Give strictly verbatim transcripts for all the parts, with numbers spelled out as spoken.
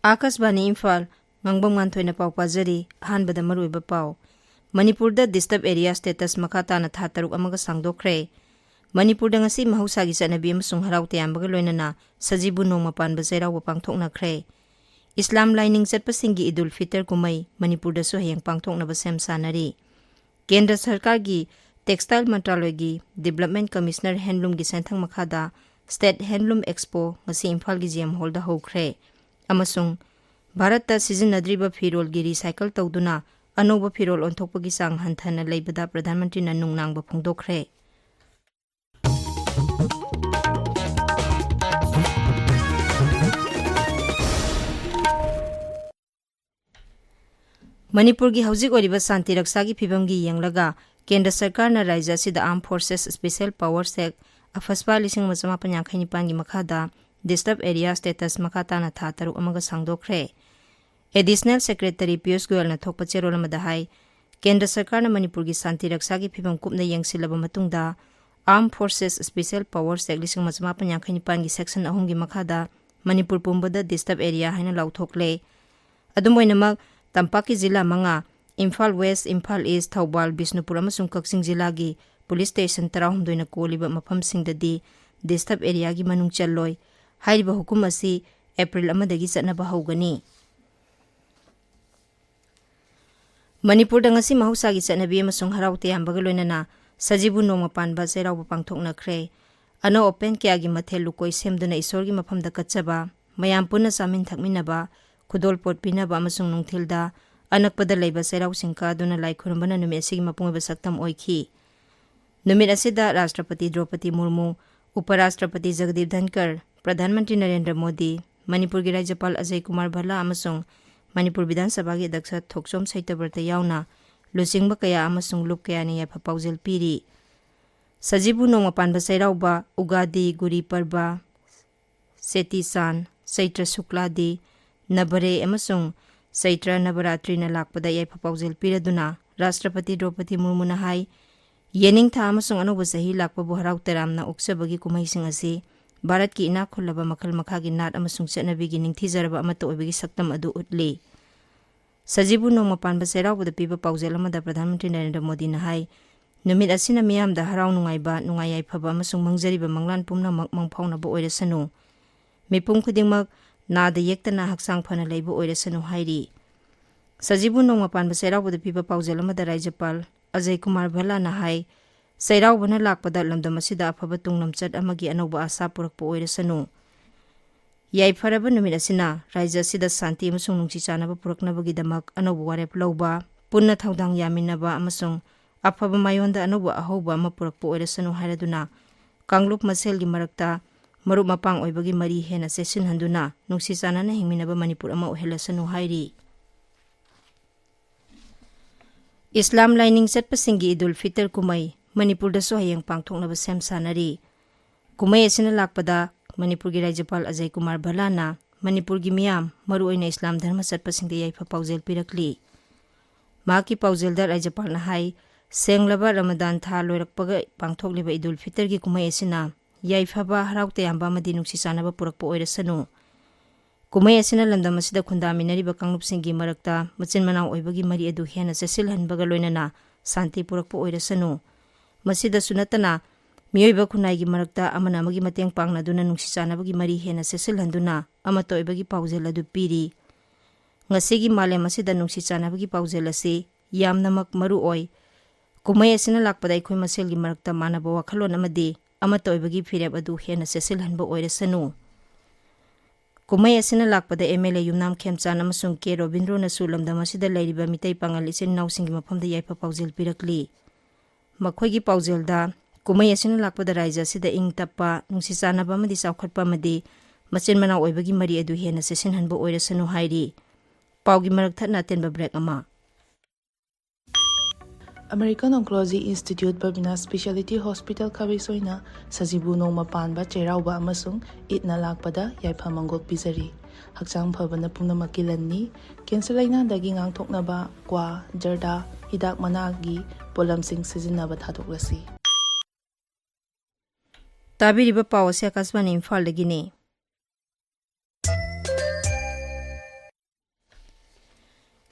ꯑꯥꯀꯥꯁꯕꯥꯅꯤ ꯏꯝꯐꯥꯜ, ꯉꯥꯡꯕꯝ ꯉꯥꯟꯊꯣꯏꯅ ꯄꯥꯎ ꯄꯥꯖꯔꯤ꯫ ꯑꯍꯥꯟꯕꯗ ꯃꯔꯨꯑꯣꯏꯕ ꯄꯥꯎ꯫ ꯃꯅꯤꯄꯨꯔꯗ disturb area status ꯃꯈꯥ ꯇꯥꯅ ꯊꯥ ꯇꯔꯨꯛ ꯑꯃꯒ ꯁꯥꯡꯗꯣꯛꯈ꯭ꯔꯦ꯫ ꯃꯅꯤꯄꯨꯔꯗ ꯉꯁꯤ ꯃꯍꯧꯁꯥꯒꯤ ꯆꯠꯅꯕꯤ ꯑꯃꯁꯨꯡ ꯍꯔꯥꯎ ꯇꯌꯥꯝꯕꯒ ꯂꯣꯏꯅꯅ ꯁꯖꯤꯕꯨ ꯅꯣꯡꯃ ꯄꯥꯟꯕ ꯆꯩꯔꯥꯎꯕ ꯄꯥꯡꯊꯣꯛꯅꯈ꯭ꯔꯦ꯫ ꯏꯁꯂꯥꯝ ꯂꯥꯏꯅꯤꯡ ꯆꯠꯄꯁꯤꯡꯒꯤ ꯏꯗꯨꯜ ꯐꯤꯇꯔ ꯀꯨꯝꯍꯩ ꯃꯅꯤꯄꯨꯔꯗꯁꯨ ꯍꯌꯦꯡ ꯄꯥꯡꯊꯣꯛꯅꯕ ꯁꯦꯝ ꯁꯥꯅꯔꯤ꯫ ꯀꯦꯟꯗ꯭ꯔ ꯁꯔꯀꯥꯔꯒꯤ textile ꯃꯟꯇ꯭ꯔꯥꯂꯣꯏꯒꯤ Development Commissioner handloomꯒꯤ ꯁꯦꯟꯊꯪ ꯃꯈꯥꯗ State Handloom Expo ꯉꯁꯤ ꯏꯝꯐꯥꯜꯒꯤ G M Hallꯗ ꯍꯧꯈ꯭ꯔꯦ꯫ ꯑꯃꯁꯨꯡ ꯚꯥꯔꯠꯇ ꯁꯤꯖꯤꯟꯅꯗ꯭ꯔꯤꯕ ꯐꯤꯔꯣꯜꯒꯤ recycle ꯇꯧꯗꯨꯅ ꯑꯅꯧꯕ ꯐꯤꯔꯣꯜ ꯑꯣꯟꯊꯣꯛꯄꯒꯤ ꯆꯥꯡ ꯍꯟꯊꯅ ꯂꯩꯕꯗ ꯄ꯭ꯔꯙꯥꯟ ꯃꯟꯇ꯭ꯔꯤꯅ ꯅꯨꯡꯅꯥꯡꯕ ꯐꯣꯡꯗꯣꯛꯈ꯭ꯔꯦ꯫ ꯃꯅꯤꯄꯨꯔꯒꯤ ꯍꯧꯖꯤꯛ ꯑꯣꯏꯔꯤꯕ ꯁꯥꯟꯇꯤ ꯔꯛꯁꯥꯒꯤ ꯐꯤꯕꯝꯒꯤ ꯌꯦꯡꯂꯒ ꯀꯦꯟꯗ꯭ꯔ ꯁꯔꯀꯥꯔꯅ ꯔꯥꯖ꯭ꯌ ꯑꯁꯤꯗ Armed Forces Special Powers Act, AFSPA ꯂꯤꯁꯤꯡ ꯑꯃ ꯆꯃꯥꯄꯟ ꯌꯥꯡꯈꯩ ꯅꯤꯄꯥꯟꯒꯤ ꯃꯈꯥꯗ disturb area status ꯃꯈꯥ ꯇꯥꯅ ꯊꯥ ꯇꯔꯨꯛ ꯑꯃꯒ ꯁꯥꯡꯗꯣꯛꯈ꯭ꯔꯦ꯫ Additional Secretary ꯄꯤꯌꯨꯁ ꯒꯣꯌꯜꯅ ꯊꯣꯛꯄ ꯆꯦꯔꯣꯜ ꯑꯃꯗ ꯍꯥꯏ, ꯀꯦꯟꯗ꯭ꯔ ꯁꯔꯀꯥꯔꯅ ꯃꯅꯤꯄꯨꯔꯒꯤ ꯁꯥꯟꯇꯤ ꯔꯛꯁꯥꯒꯤ ꯐꯤꯕꯝ ꯀꯨꯞꯅ ꯌꯦꯡꯁꯤꯜꯂꯕ ꯃꯇꯨꯡꯗ Armed Forces Special Powers Act ꯂꯤꯁꯤꯡ ꯑꯃ ꯆꯃꯥꯄꯟ ꯌꯥꯡꯈꯩ ꯅꯤꯄꯥꯟꯒꯤ section ꯑꯍꯨꯝꯒꯤ ꯃꯈꯥꯗ ꯃꯅꯤꯄꯨꯔ ꯄꯨꯝꯕꯗ disturb area ꯍꯥꯏꯅ ꯂꯥꯎꯊꯣꯛꯂꯦ꯫ ꯑꯗꯨꯝ ꯑꯣꯏꯅꯃꯛ, ꯇꯝꯄꯥꯛꯀꯤ ꯖꯤꯂꯥ ꯃꯉꯥ, ꯏꯝꯐꯥꯜ ꯋꯦꯁ, ꯏꯝꯐꯥꯜ ꯏꯁ, ꯊꯧꯕꯥꯜ, ꯕꯤꯁꯅꯨꯄꯨꯔ ꯑꯃꯁꯨꯡ ꯀꯛꯆꯤꯡ ꯖꯤꯂꯥꯒꯤ ꯄꯨꯂꯤꯁ ꯁ꯭ꯇꯦꯁꯟ ꯇꯔꯥꯍꯨꯝꯗꯣꯏꯅ ꯀꯣꯜꯂꯤꯕ ꯃꯐꯝꯁꯤꯡꯗꯗꯤ disturb areaꯒꯤ ꯃꯅꯨꯡ ꯆꯜꯂꯣꯏ꯫ ꯍꯥꯏꯔꯤꯕ ꯍꯨꯀꯨꯝ ꯑꯁꯤ ꯑꯦꯄ꯭ꯔꯤꯜ ꯑꯃꯗꯒꯤ ꯆꯠꯅꯕ ꯍꯧꯒꯅꯤ꯫ ꯃꯅꯤꯄꯨꯔꯗ ꯉꯁꯤ ꯃꯍꯧꯁꯥꯒꯤ ꯆꯠꯅꯕꯤ ꯑꯃꯁꯨꯡ ꯍꯔꯥꯎ ꯇꯌꯥꯝꯕꯒ ꯂꯣꯏꯅꯅ ꯁꯖꯤꯕꯨ ꯅꯣꯡꯃ ꯄꯥꯟꯕ ꯆꯩꯔꯥꯎꯕ ꯄꯥꯡꯊꯣꯛꯅꯈ꯭ꯔꯦ꯫ ꯑꯅꯧ ꯑꯄꯦꯟ ꯀꯌꯥꯒꯤ ꯃꯊꯦꯜ ꯂꯨꯀꯣꯏ ꯁꯦꯝꯗꯨꯅ ꯏꯁꯣꯔꯒꯤ ꯃꯐꯝꯗ ꯀꯠꯆꯕ, ꯃꯌꯥꯝ ꯄꯨꯟꯅ ꯆꯥꯃꯤꯟ ꯊꯛꯃꯤꯟꯅꯕ, ꯈꯨꯗꯣꯜ ꯄꯣꯠ ꯄꯤꯅꯕ ꯑꯃꯁꯨꯡ ꯅꯨꯡꯊꯤꯜꯗ ꯑꯅꯛꯄꯗ ꯂꯩꯕ ꯆꯩꯔꯥꯎ ꯆꯤꯡ ꯀꯥꯗꯨꯅ ꯂꯥꯏ ꯈꯨꯔꯨꯝꯕꯅ ꯅꯨꯃꯤꯠ ꯑꯁꯤꯒꯤ ꯃꯄꯨꯡ ꯑꯣꯏꯕ ꯁꯛꯇꯝ ꯑꯣꯏꯈꯤ꯫ ꯅꯨꯃꯤꯠ ꯑꯁꯤꯗ ꯔꯥꯁꯇ꯭ꯔꯄꯇꯤ ꯗ꯭ꯔꯧꯄꯗꯤ ꯃꯨꯔꯃꯨ, ꯎꯄꯔꯥꯁꯇ꯭ꯔꯄꯇꯤ ꯖꯒꯗꯤꯞ ꯙꯟꯀꯔ, ꯄ꯭ꯔꯙꯥꯟ ꯃꯟꯇ꯭ꯔꯤ ꯅꯔꯦꯟꯗ꯭ꯔ ꯃꯣꯗꯤ, ꯃꯅꯤꯄꯨꯔꯒꯤ ꯔꯥꯖ꯭ꯌꯄꯥꯜ ꯑꯖꯌ ꯀꯨꯃꯥꯔ ꯚꯜꯂꯥ ꯑꯃꯁꯨꯡ ꯃꯅꯤꯄꯨꯔ ꯕꯤꯙꯥꯟ ꯁꯚꯥꯒꯤ ꯑꯗ꯭ꯌꯛꯁ ꯊꯣꯛꯆꯣꯝ ꯁꯩꯇꯕ꯭ꯔꯇ ꯌꯥꯎꯅ ꯂꯨꯆꯤꯡꯕ ꯀꯌꯥ ꯑꯃꯁꯨꯡ ꯂꯨꯞ ꯀꯌꯥꯅ ꯌꯥꯏꯐ ꯄꯥꯎꯖꯦꯜ ꯄꯤꯔꯤ꯫ ꯁꯖꯤꯕꯨ ꯅꯣꯡꯃ ꯄꯥꯟꯕ ꯆꯩꯔꯥꯎꯕ, ꯎꯒꯥꯗꯤ, ꯒꯨꯔꯤ ꯄꯔꯕ, ꯆꯦꯇꯤ ꯆꯥꯟ, ꯆꯩꯇ꯭ꯔ ꯁꯨꯛꯂꯥꯗꯤ, ꯅꯕꯔꯦ ꯑꯃꯁꯨꯡ ꯆꯩꯇ꯭ꯔ ꯅꯕꯔꯥꯇ꯭ꯔꯤꯅ ꯂꯥꯛꯄꯗ ꯌꯥꯏꯐ ꯄꯥꯎꯖꯦꯜ ꯄꯤꯔꯗꯨꯅ ꯔꯥꯁꯇ꯭ꯔꯄꯇꯤ ꯗ꯭ꯔꯧꯄꯗꯤ ꯃꯨꯔꯃꯨꯅ ꯍꯥꯏ, ꯌꯦꯅꯤꯡꯊꯥ ꯑꯃꯁꯨꯡ ꯑꯅꯧꯕ ꯆꯍꯤ ꯂꯥꯛꯄꯕꯨ ꯍꯔꯥꯎ ꯇꯌꯥꯝꯅ ꯑꯣꯛꯆꯕꯒꯤ ꯀꯨꯝꯍꯩꯁꯤꯡ ꯑꯁꯤ ꯚꯥꯔꯠꯀꯤ ꯏꯅꯥꯛ ꯈꯨꯜꯂꯕ ꯃꯈꯜ ꯃꯈꯥꯒꯤ ꯅꯥꯠ ꯑꯃꯁꯨꯡ ꯆꯠꯅꯕꯤꯒꯤ ꯅꯤꯡꯊꯤꯖꯔꯕ ꯑꯃꯠꯇ ꯑꯣꯏꯕꯒꯤ ꯁꯛꯇꯝ ꯑꯗꯨ ꯎꯠꯂꯤ꯫ ꯁꯖꯤꯕꯨ ꯅꯣꯡꯃ ꯄꯥꯟꯕ ꯆꯩꯔꯥꯎꯕꯗ ꯄꯤꯕ ꯄꯥꯎꯖꯦꯜ ꯑꯃꯗ ꯄ꯭ꯔꯙꯥꯟ ꯃꯟꯇ꯭ꯔꯤ ꯅꯔꯦꯟꯗ꯭ꯔ ꯃꯣꯗꯤꯅ ꯍꯥꯏ, ꯅꯨꯃꯤꯠ ꯑꯁꯤꯅ ꯃꯤꯌꯥꯝꯗ ꯍꯔꯥꯎ ꯅꯨꯡꯉꯥꯏꯕ, ꯅꯨꯡꯉꯥꯏ ꯌꯥꯏꯐꯕ ꯑꯃꯁꯨꯡ ꯃꯪꯖꯔꯤꯕ ꯃꯪꯂꯥꯟ ꯄꯨꯝꯅꯃꯛ ꯃꯪ ꯐꯥꯎꯅꯕ ꯑꯣꯏꯔꯁꯅꯨ꯫ ꯃꯤꯄꯨꯝ ꯈꯨꯗꯤꯡꯃꯛ ꯅꯥꯗ ꯌꯦꯛꯇꯅ ꯍꯛꯆꯥꯡ ꯐꯅ ꯂꯩꯕ ꯑꯣꯏꯔꯁꯅꯨ ꯍꯥꯏꯔꯤ꯫ ꯁꯖꯤꯕꯨ ꯅꯣꯡꯃ ꯄꯥꯟꯕ ꯆꯩꯔꯥꯎꯕꯗ ꯄꯤꯕ ꯄꯥꯎꯖꯦꯜ ꯑꯃꯗ ꯔꯥꯖ꯭ꯌꯄꯥꯜ ꯑꯖꯌ ꯀꯨꯃꯥꯔ ꯚꯜꯂꯥꯅ ꯍꯥꯏ, ꯆꯩꯔꯥꯎꯕꯅ ꯂꯥꯛꯄꯗ ꯂꯝꯗꯝ ꯑꯁꯤꯗ ꯑꯐꯕ ꯇꯨꯡꯂꯝꯆꯠ ꯑꯃꯒꯤ ꯑꯅꯧꯕ ꯑꯥꯁꯥ ꯄꯨꯔꯛꯄ ꯑꯣꯏꯔꯁꯅꯨ꯫ ꯌꯥꯏꯐꯔꯕ ꯅꯨꯃꯤꯠ ꯑꯁꯤꯅ ꯔꯥꯖ꯭ꯌ ꯑꯁꯤꯗ ꯁꯥꯟꯇꯤ ꯑꯃꯁꯨꯡ ꯅꯨꯡꯁꯤ ꯆꯥꯟꯅꯕ ꯄꯨꯔꯛꯅꯕꯒꯤꯗꯃꯛ ꯑꯅꯧꯕ ꯋꯥꯔꯦꯞ ꯂꯧꯕ, ꯄꯨꯟꯅ ꯊꯧꯗꯥꯡ ꯌꯥꯃꯤꯟꯅꯕ ꯑꯃꯁꯨꯡ ꯑꯐꯕ ꯃꯥꯏꯌꯣꯟꯗ ꯑꯅꯧꯕ ꯑꯍꯧꯕ ꯑꯃ ꯄꯨꯔꯛꯄ ꯑꯣꯏꯔꯁꯅꯨ ꯍꯥꯏꯔꯗꯨꯅ, ꯀꯥꯡꯂꯨꯞ ꯃꯁꯦꯜꯒꯤ ꯃꯔꯛꯇ ꯃꯔꯨꯞ ꯃꯄꯥꯡ ꯑꯣꯏꯕꯒꯤ ꯃꯔꯤ ꯍꯦꯟꯅ ꯆꯦꯠꯁꯤꯟꯍꯟꯗꯨꯅ ꯅꯨꯡꯁꯤ ꯆꯥꯟꯅꯅ ꯍꯤꯡꯃꯤꯟꯅꯕ ꯃꯅꯤꯄꯨꯔ ꯑꯃ ꯑꯣꯏꯍꯜꯂꯁꯅꯨ ꯍꯥꯏꯔꯤ꯫ ꯏꯁꯂꯥꯝ ꯂꯥꯏꯅꯤꯡ ꯆꯠꯄꯁꯤꯡꯒꯤ ꯏꯗꯨꯜ ꯐꯤꯇꯔ ꯀꯨꯝꯍꯩ ꯃꯅꯤꯄꯨꯔꯗꯁꯨ ꯍꯌꯦꯡ ꯄꯥꯡꯊꯣꯛꯅꯕ ꯁꯦꯝ ꯁꯥꯅꯔꯤ꯫ ꯀꯨꯝꯍꯩ ꯑꯁꯤꯅ ꯂꯥꯛꯄꯗ ꯃꯅꯤꯄꯨꯔꯒꯤ ꯔꯥꯖ꯭ꯌꯄꯥꯜ ꯑꯖꯌ ꯀꯨꯃꯥꯔ ꯚꯜꯂꯥꯅ ꯃꯅꯤꯄꯨꯔꯒꯤ ꯃꯤꯌꯥꯝ, ꯃꯔꯨꯑꯣꯏꯅ ꯏꯁꯂꯥꯝ ꯙꯔꯃ ꯆꯠꯄꯁꯤꯡꯗ ꯌꯥꯏꯐ ꯄꯥꯎꯖꯦꯜ ꯄꯤꯔꯛꯂꯤ꯫ ꯃꯍꯥꯛꯀꯤ ꯄꯥꯎꯖꯦꯜꯗ ꯔꯥꯖ꯭ꯌꯄꯥꯜꯅ ꯍꯥꯏ, ꯁꯦꯡꯂꯕ ꯔꯃꯗꯥꯟ ꯊꯥ ꯂꯣꯏꯔꯛꯄꯒ ꯄꯥꯡꯊꯣꯛꯂꯤꯕ ꯏꯗꯨꯜ ꯐꯤꯇꯔꯒꯤ ꯀꯨꯝꯍꯩ ꯑꯁꯤꯅ ꯌꯥꯏꯐꯕ, ꯍꯔꯥꯎ ꯇꯌꯥꯝꯕ ꯑꯃꯗꯤ ꯅꯨꯡꯁꯤ ꯆꯥꯟꯅꯕ ꯄꯨꯔꯛꯄ ꯑꯣꯏꯔꯁꯅꯨ꯫ ꯀꯨꯝꯍꯩ ꯑꯁꯤꯅ ꯂꯝꯗꯝ ꯑꯁꯤꯗ ꯈꯨꯟꯗꯥꯃꯤꯟꯅꯔꯤꯕ ꯀꯥꯡꯂꯨꯞꯁꯤꯡꯒꯤ ꯃꯔꯛꯇ ꯃꯆꯤꯟ ꯃꯅꯥꯎ ꯑꯣꯏꯕꯒꯤ ꯃꯔꯤ ꯑꯗꯨ ꯍꯦꯟꯅ ꯆꯦꯠꯁꯤꯜꯍꯟꯕꯒ ꯂꯣꯏꯅꯅ ꯁꯥꯟꯇꯤ ꯄꯨꯔꯛꯄ ꯑꯣꯏꯔꯁꯅꯨ꯫ ꯃꯁꯤꯗꯁꯨ ꯅꯠꯇꯅ, ꯃꯤꯑꯣꯏꯕ ꯈꯨꯟꯅꯥꯏꯒꯤ ꯃꯔꯛꯇ ꯑꯃꯅ ꯑꯃꯒꯤ ꯃꯇꯦꯡ ꯄꯥꯡꯅꯗꯨꯅ ꯅꯨꯡꯁꯤ ꯆꯥꯟꯅꯕꯒꯤ ꯃꯔꯤ ꯍꯦꯟꯅ ꯆꯦꯠꯁꯤꯜꯍꯟꯗꯨꯅ ꯑꯃꯠꯇ ꯑꯣꯏꯕꯒꯤ ꯄꯥꯎꯖꯦꯜ ꯑꯗꯨ ꯄꯤꯔꯤ꯫ ꯉꯁꯤꯒꯤ ꯃꯥꯂꯦꯝ ꯑꯁꯤꯗ ꯅꯨꯡꯁꯤ ꯆꯥꯟꯅꯕꯒꯤ ꯄꯥꯎꯖꯦꯜ ꯑꯁꯤ ꯌꯥꯝꯅꯃꯛ ꯃꯔꯨ ꯑꯣꯏ꯫ ꯀꯨꯝꯍꯩ ꯑꯁꯤꯅ ꯂꯥꯛꯄꯗ ꯑꯩꯈꯣꯏ ꯃꯁꯦꯜꯒꯤ ꯃꯔꯛꯇ ꯃꯥꯟꯅꯕ ꯋꯥꯈꯜꯂꯣꯟ ꯑꯃꯗꯤ ꯑꯃꯠꯇ ꯑꯣꯏꯕꯒꯤ ꯐꯤꯔꯦꯞ ꯑꯗꯨ ꯍꯦꯟꯅ ꯆꯦꯠꯁꯤꯜꯍꯟꯕ ꯑꯣꯏꯔꯁꯅꯨ꯫ ꯀꯨꯝꯍꯩ ꯑꯁꯤꯅ ꯂꯥꯛꯄꯗ ꯑꯦꯝ ꯑꯦꯜ ꯑꯦ ꯌꯨꯝꯅꯥꯝ ꯈꯦꯝꯆꯥꯟ ꯑꯃꯁꯨꯡ ꯀꯦ ꯔꯣꯕꯤꯟꯗ꯭ꯔꯣꯅꯁꯨ ꯂꯝꯗꯝ ꯑꯁꯤꯗ ꯂꯩꯔꯤꯕ ꯃꯤꯇꯩ ꯄꯥꯉꯜ ꯏꯆꯤꯟ ꯏꯅꯥꯎꯁꯤꯡꯒꯤ ꯃꯐꯝꯗ ꯌꯥꯏꯐ ꯄꯥꯎꯖꯦꯜ ꯄꯤꯔꯛꯂꯤ꯫ ꯃꯈꯣꯏꯒꯤ ꯄꯥꯎꯖꯦꯜꯗ, ꯀꯨꯝꯍꯩ ꯑꯁꯤꯅ ꯂꯥꯛꯄꯗ ꯔꯥꯏꯖ꯭ꯌ ꯑꯁꯤꯗ ꯏꯪ ꯇꯞꯄ, ꯅꯨꯡꯁꯤ ꯆꯥꯟꯅꯕ ꯑꯃꯗꯤ ꯆꯥꯎꯈꯠꯄ ꯑꯃꯗꯤ ꯃꯆꯤꯟ ꯃꯅꯥꯎ ꯑꯣꯏꯕꯒꯤ ꯃꯔꯤ ꯑꯗꯨ ꯍꯦꯟꯅ ꯆꯦꯠꯁꯤꯟꯍꯟꯕ ꯑꯣꯏꯔꯁꯅꯨ ꯍꯥꯏꯔꯤ꯫ ꯄꯥꯎꯒꯤ ꯃꯔꯛ ꯊꯠꯅ ꯑꯇꯦꯟꯕ ꯕ꯭ꯔꯦꯛ ꯑꯃ꯫ American Oncology Institute Babina Specialty Hospital ꯈꯥꯕꯩꯁꯣꯏꯅ ꯁꯖꯤꯕꯨ ꯅꯣꯡꯃ ꯄꯥꯟꯕ ꯆꯩꯔꯥꯎꯕ ꯑꯃꯁꯨꯡ ꯏꯗꯅ ꯂꯥꯛꯄꯗ ꯌꯥꯏꯐ ꯃꯪꯒꯣꯜ ꯄꯤꯖꯔꯤ꯫ ꯍꯛꯆꯥꯡ ꯐꯕꯅ ꯄꯨꯝꯅꯃꯛꯀꯤ ꯂꯟꯅꯤ꯫ ꯀꯦꯟꯁꯔ ꯂꯥꯏꯅꯥꯗꯒꯤ ꯉꯥꯛꯊꯣꯛꯅꯕ ꯀ꯭ꯋꯥ, ꯖꯔꯗꯥ, ꯍꯤꯗꯥꯛ ꯃꯅꯥꯒꯤ ꯄꯣꯠꯂꯝꯁꯤꯡ ꯁꯤꯖꯤꯟꯅꯕ ꯊꯥꯗꯣꯛꯂꯁꯤ꯫ ꯇꯥꯕꯤꯔꯤꯕ ꯄꯥꯎ ꯑꯁꯤ ꯑꯀꯥꯁꯕꯥꯅꯤ ꯏꯝꯐꯥꯜꯗꯒꯤꯅꯤ꯫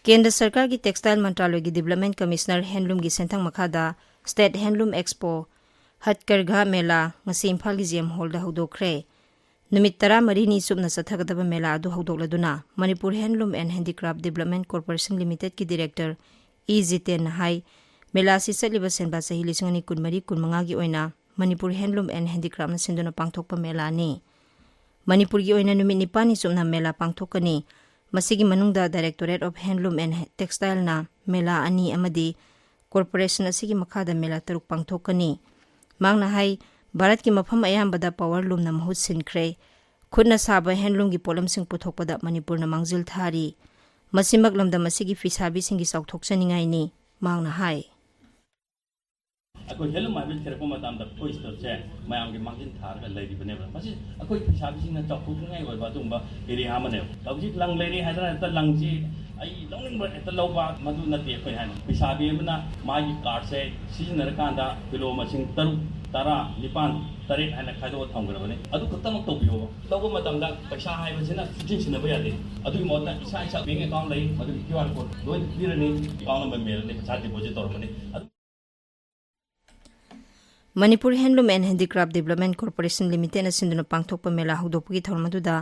ꯀꯦꯟꯗ꯭ꯔ ꯁꯔꯀꯥꯔꯒꯤ Textile ꯃꯟꯇ꯭ꯔꯥꯂꯣꯏꯒꯤ Development Commissioner Handloomꯒꯤ ꯁꯦꯟꯊꯪ ꯃꯈꯥꯗ State Handloom Expo ꯍꯠꯀꯔꯘ ꯃꯦꯂꯥ ꯉꯁꯤ ꯏꯝꯐꯥꯜꯒꯤ G M Hallꯗ ꯍꯧꯗꯣꯛꯈ꯭ꯔꯦ꯫ ꯅꯨꯃꯤꯠ ꯇꯔꯥꯃꯔꯤꯅꯤ ꯆꯨꯞꯅ ꯆꯠꯊꯒꯗꯕ ꯃꯦꯂꯥ ꯑꯗꯨ ꯍꯧꯗꯣꯛꯂꯗꯨꯅ Manipur Handloom and Handicraft Development Corporation Limitedꯀꯤ Director E ꯖꯤꯇꯦꯟꯅ ꯍꯥꯏ, ꯃꯦꯂꯥ ꯑꯁꯤ ꯆꯠꯂꯤꯕ ꯁꯦꯟꯕꯥ ꯆꯍꯤ ꯂꯤꯁꯤꯡ ꯑꯅꯤ ꯀꯨꯟꯃꯔꯤ ꯀꯨꯟꯃꯉꯥꯒꯤ ꯑꯣꯏꯅ Manipur Handloom and Handicraftꯅ ꯁꯤꯟꯗꯨꯅ ꯄꯥꯡꯊꯣꯛꯄ ꯃꯦꯂꯥꯅꯤ꯫ ꯃꯅꯤꯄꯨꯔꯒꯤ ꯑꯣꯏꯅ ꯅꯨꯃꯤꯠ ꯅꯤꯄꯥꯟꯅꯤ ꯆꯨꯞꯅ ꯃꯦꯂꯥ ꯄꯥꯡꯊꯣꯛꯀꯅꯤ꯫ ꯃꯁꯤꯒꯤ ꯃꯅꯨꯡꯗ Directorate of Handloom and Textileꯅ ꯃꯦꯂꯥ ꯑꯅꯤ ꯑꯃꯗꯤ corporation ꯑꯁꯤꯒꯤ ꯃꯈꯥꯗ ꯃꯦꯂꯥ ꯇꯔꯨꯛ ꯄꯥꯡꯊꯣꯛꯀꯅꯤ꯫ ꯃꯍꯥꯛꯅ ꯍꯥꯏ, ꯚꯥꯔꯠꯀꯤ ꯃꯐꯝ ꯑꯌꯥꯝꯕꯗ power loomꯅ ꯃꯍꯨꯠ ꯁꯤꯟꯈ꯭ꯔꯦ꯫ ꯈꯨꯠꯅ ꯁꯥꯕ handloomꯒꯤ ꯄꯣꯠꯂꯝꯁꯤꯡ ꯄꯨꯊꯣꯛꯄꯗ ꯃꯅꯤꯄꯨꯔꯅ ꯃꯥꯡꯖꯤꯜ ꯊꯥꯔꯤ꯫ ꯃꯁꯤꯃꯛ ꯂꯝꯗꯝ ꯑꯁꯤꯒꯤ ꯐꯤꯁꯥꯕꯤꯁꯤꯡꯒꯤ ꯆꯥꯎꯊꯣꯛꯆꯅꯤꯡꯉꯥꯏꯅꯤ, ꯃꯍꯥꯛꯅ ꯍꯥꯏ꯫ ꯑꯩꯈꯣꯏ handloom ꯍꯥꯏꯕ ꯊꯤꯔꯛꯄ ꯃꯇꯝꯗ ꯑꯩꯈꯣꯏ stateꯁꯦ ꯃꯌꯥꯝꯒꯤ ꯃꯥꯡꯖꯤꯟ ꯊꯥꯔꯒ ꯂꯩꯔꯤꯕꯅꯦꯕ꯫ ꯃꯁꯤ ꯑꯩꯈꯣꯏ ꯐꯤꯁꯥꯕꯤꯁꯤꯡꯅ ꯆꯥꯎꯊꯣꯛꯅꯤꯡꯉꯥꯏ ꯑꯣꯏꯕ ꯑꯗꯨꯒꯨꯝꯕ area ꯑꯃꯅꯦꯕ꯫ ꯍꯧꯖꯤꯛ ꯂꯪ ꯂꯩꯔꯦ ꯍꯥꯏꯗꯅ ꯍꯦꯛꯇ ꯂꯪꯁꯤ ꯑꯩ ꯂꯧꯅꯤꯡꯕ ꯍꯦꯛꯇ ꯂꯧꯕ, ꯃꯗꯨ ꯅꯠꯇꯦ ꯑꯩꯈꯣꯏ ꯍꯥꯏꯅ꯫ ꯐꯤꯁꯥꯕꯤ ꯑꯃꯅ ꯃꯥꯒꯤ cardꯁꯦ ꯁꯤꯖꯤꯟꯅꯔꯀꯥꯟꯗ ꯀꯤꯂꯣ ꯃꯁꯤꯡ ꯇꯔꯨꯛ, ꯇꯔꯥ, ꯅꯤꯄꯥꯟ, ꯇꯔꯦꯠ ꯍꯥꯏꯅ ꯈꯥꯏꯗꯣꯛꯑ ꯊꯝꯒꯗꯕꯅꯤ꯫ ꯑꯗꯨ ꯈꯛꯇꯃꯛ ꯇꯧꯕꯤꯌꯣꯕ꯫ ꯂꯧꯕ ꯃꯇꯝꯗ ꯄꯩꯁꯥ ꯍꯥꯏꯕꯁꯤꯅ ꯁꯨꯡꯁꯤꯟ ꯁꯤꯟꯅꯕ ꯌꯥꯗꯦ꯫ ꯑꯗꯨꯒꯤ ꯃꯍꯨꯠꯇ ꯏꯁꯥ ꯏꯁꯥ bank account ꯂꯩ, ꯃꯗꯨꯒꯤ Q R code ꯂꯣꯏꯅ ꯄꯤꯔꯅꯤ, account number ꯃꯦꯜꯂꯅꯤ, ꯄꯩꯁꯥ deposit ꯇꯧꯔꯝꯃꯅꯤ꯫ ꯑꯗꯨ Manipur Handloom and Handicraft Development Corporation Limitedꯅ ꯁꯤꯟꯗꯨꯅ ꯄꯥꯡꯊꯣꯛꯄ ꯃꯦꯂꯥ ꯍꯧꯗꯣꯛꯄꯒꯤ ꯊꯧꯔꯝ ꯑꯗꯨꯗ